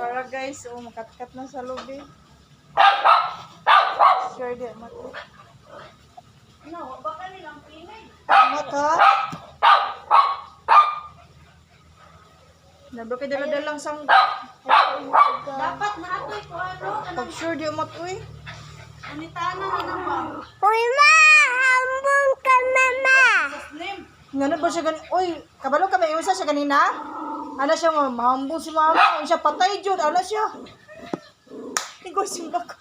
Tara guys, oh, makatkat na sa lubi. Sure di mat. No, baka nilang pinay. Mat ha. Nabro kay dala-dalang sang Dapat na atoy ko ano, pag sure di mat uy. Anitana na naman. Uy, ma! Hambong ka, mama! Name. Ngano ba siya gani? Uy, kabalo ka may usa siya ganina? Ana siya nga mahambong si mama, uy siya patay jud, ana siya. Ingoy simba ko.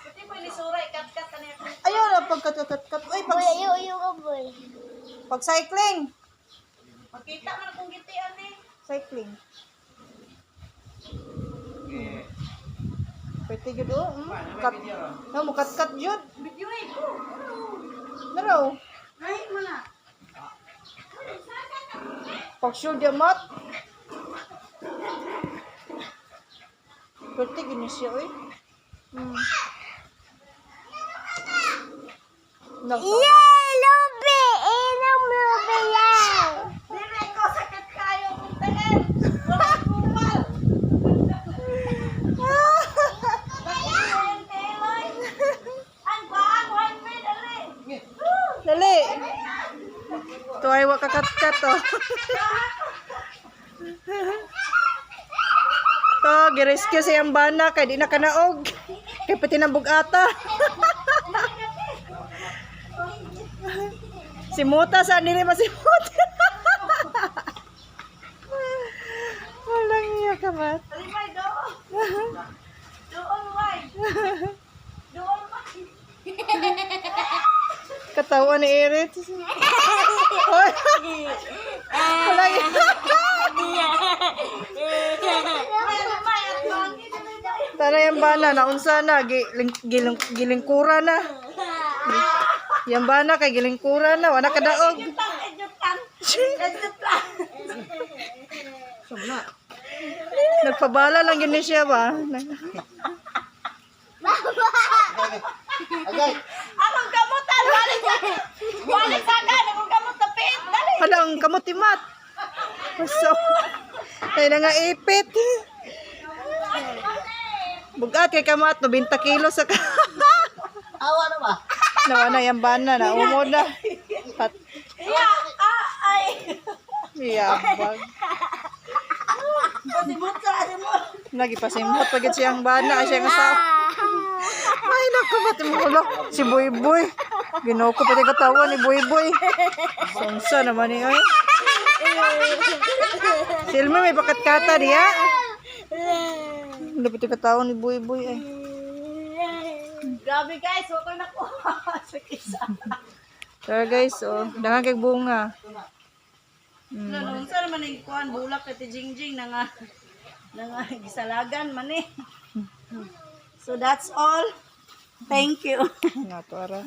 Hindi pa ni Sura, ikat-kat ka niya. Ayaw na pagkat-kat-kat. Uy, pag Uy, ayo, ayo ka, boy. pag cycling. Makita man akong gitian eh. Cycling. Pwede jud oh. Kat. No, mukat-kat jud. Video eh ko. Naraw. Ay, mo na. Pag sure di mat. Pwede gini siya oy. Yay! Lubi! Inom lubi yan! Dire ko sakit kayo kung teen. Wala kumal. Ang baang one way dali. Dali. Ito ay wakakat-kat oh. To, girescue sa iyang bana kay di na kanaog. Kay pati ng bugata. Simuta sa nili masimuta. Walang iya ka mat. Alimay doon. Doon way. Doon way. Katawan ni Erit. Hoy. Walang iya. Alimay at bangin. Tara yung bana, naunsa na, giling, giling, gilingkura na. Yung bana kay gilingkura na, wala ka daog. Tang, edyot lang. Edyot lang. Nagpabala lang yun ni siya ba? Akong kamutan, balik sa balik sa akin, akong kamot tapit, dali. Hala, ang kamutimat. So, ay na nga ipit. Bugat kay kamat, 90 kilo sa ka. Awa na ba? Nawa na yung bana, naumod na. Pat, Iya, ah, ay. iyabag. Pasimot sa asimot. Nagipasimot pagit siyang bana, siyang asawa. Ay, naku, ba't mo ulo? Si Boy Boy. Ginoo ko pati katawan ni Boy Boy. Songsa naman ni ay. Si Elmi may pakatkata diya. Wala pati katawan ni Boy Boy ay. Grabe guys, wala ko nakuha sa kisa. Tara guys, oh, dangan kay bunga. No, no, unsa naman ang kuan bulak kay Jingjing na nga gisalagan man eh. So that's all. Thank you. Nga to ara.